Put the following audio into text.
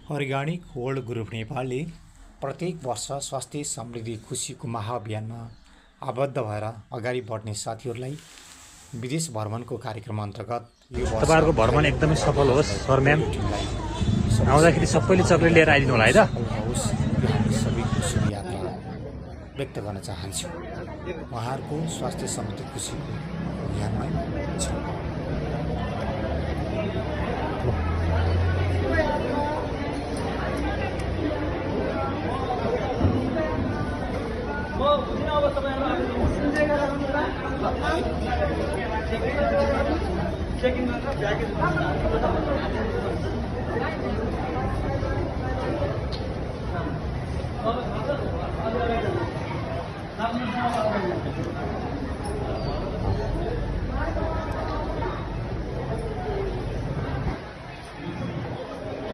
Organic world group नेपालले प्रत्येक वर्ष स्वास्थ्य समृद्धि खुसीको महाअभियानमा आबद्ध भएर अगाडि बढ्ने साथीहरूलाई विदेश भ्रमणको कार्यक्रम अन्तर्गत यो वर्ष तपाईहरुको भ्रमण एकदमै सफल होस् सर म्याम। टिमलाई आउँदाखेरि सबैले चक्लेट लिएर आइदिनु होला है त। होस् यो हामी सबैको शुभयात्रा व्यक्त गर्न चाहन्छु। उहाँहरूको स्वास्थ्य समृद्धि खुसीको अभियानमै छ। चेकिङ गरेर ब्यागेज